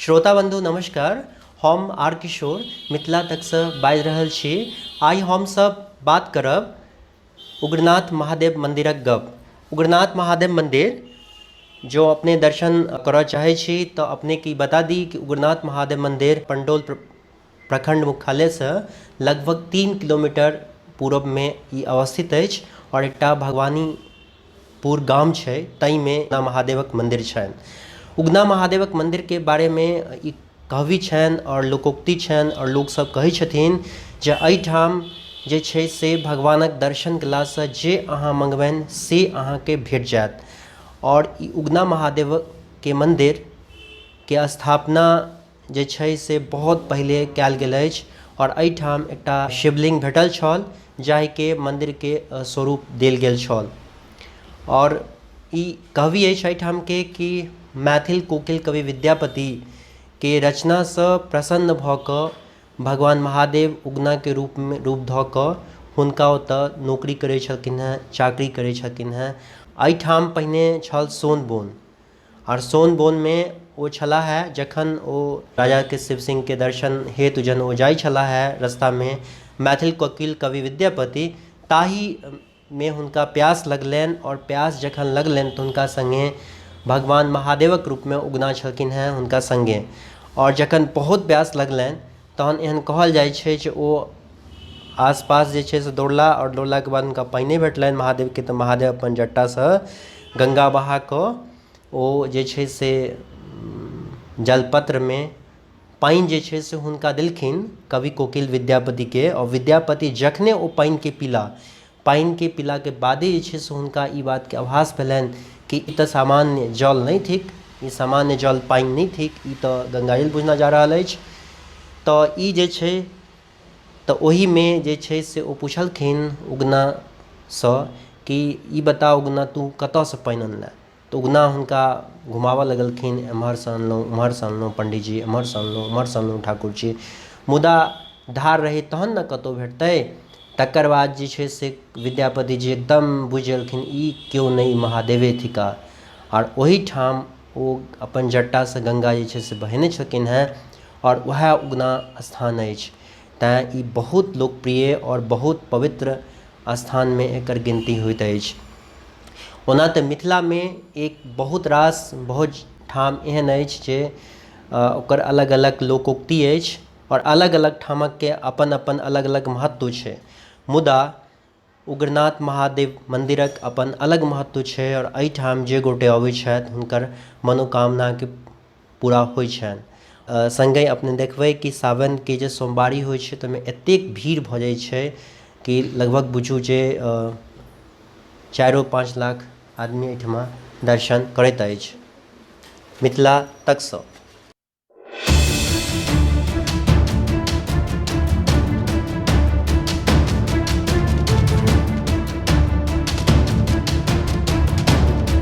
श्रोता बंधु नमस्कार। हम आर किशोर मिथिला तकसँ बाजि रहल छी। आइ हमसभ बात करब उग्रनाथ महादेव मन्दिरक गप। उग्रनाथ महादेव मन्दिर जो अपने दर्शन करऽ चाहै छी तऽ अपनेके ई बता दी कि उग्रनाथ महादेव मन्दिर पंडौल प्रखण्ड मुख्यालयसँ लगभग 3 किलोमीटर पूरबमे ई अवस्थित अछि आओर एकटा भगवानीपुर गाम छै ताहिमे उगना महादेवक मन्दिर छनि। उगना महादेवक मन्दिरके बारेमे ई कहबी छनि आओर लोकोक्ति छनि आओर लोकसभ कहै छथिन जे एहिठाम जे छै से भगवानक दर्शन कयलासँ जे अहाँ मङ्गबनि से अहाँके भेट जायत। आओर ई उगना महादेवके मन्दिरके स्थापना जे छै से बहुत पहिले कयल गेल अछि आओर एहिठाम एकटा शिवलिङ्ग भेटल छल जाहिके मन्दिरके स्वरूप देल गेल छल। आओर ई कहबी अछि एहिठामके कि मैथिल कोकिल कवि विद्यापतिके रचनासँ प्रसन्न भऽ कऽ भगवान महादेव उगनाके रूपमे रूप धऽ कऽ हुनका ओतऽ नौकरी करै छलखिन हेँ, चाकरी करै छलखिन हेँ। एहिठाम पहिने छल सोन बोन आओर सोन बोनमे ओ छलाह हे। जखन ओ राजाके शिव सिंहके दर्शन हेतु जहन ओ जाइ छलाह हे रस्तामे मैथिल कोकिल कवि विद्यापति, ताहिमे हुनका प्यास लगलनि आओर प्यास जखन लगलनि तऽ हुनका सङ्गे भगवान महादेवक रूपमे उगना छलखिन हेँ हुनका सङ्गे। आओर जखन बहुत प्यास लगलनि तहन एहन कहल जाइ छै जे ओ आसपास जे छै से दौड़ला आओर दौड़लाके बाद हुनका पानि नहि भेटलनि महादेवके, तऽ महादेव अपन जटासँ गङ्गा बहा कऽ ओ जे छै से जलपत्रमे पानि जे छै से हुनका देलखिन कवि कोकिल विद्यापतिके। आओर विद्यापति जखने ओ पानिके पीला, पानिके पीलाके बादे जे छै से हुनका ई बातके आभास भेलनि कि ई तऽ सामान्य जल नहि थिक, ई सामान्य जल पानि नहि थिक, ई तऽ गङ्गाजल बुझना जा रहल अछि। तऽ ई जे छै तऽ ओहिमे जे छै से ओ पुछलखिन उगनासँ कि ई बता उगना तू कतयसँ पानि अनलेँ? तऽ उगना हुनका घुमाबऽ लगलखिन, एम्हरसँ अनलहुँ ओम्हरसँ अनलहुँ पण्डीजी, एम्हरसँ अनलहुँ ओम्हरसँ अनलहुँ ठाकुरजी, मुदा धार रहै तहन ने कतहु भेटतै। तकर बाद जे छै से विद्यापति जी एकदम बुझि गेलखिन ई केओ नहि महादेवे थिकाह। आओर ओहिठाम ओ अपन जटासँ गङ्गा जे छै से बहेने छलखिन हेँ आओर उएह उगना स्थान अछि। तैँ ई बहुत लोकप्रिय आओर बहुत पवित्र स्थानमे एकर गिनती होइत अछि। ओना तऽ मिथिलामे एक बहुत रास बहुत ठाम एहन अछि जे ओकर अलग अलग लोकोक्ति अछि आओर अलग अलग ठामके अपन अपन अलग अलग महत्व छै, मुदा उग्रनाथ महादेव मन्दिरक अपन अलग महत्व छै आओर एहिठाम जे गोटे अबै छथि हुनकर मनोकामनाके पूरा होइ छनि। सङ्गहि अपने देखबै कि सावनके जे सोमवारी होइ छै ताहिमे एतेक भीड़ भऽ जाइ छै कि लगभग बुझू जे 4-5 लाख आदमी एहिठमा दर्शन करैत अछि। मिथिला तकसँ।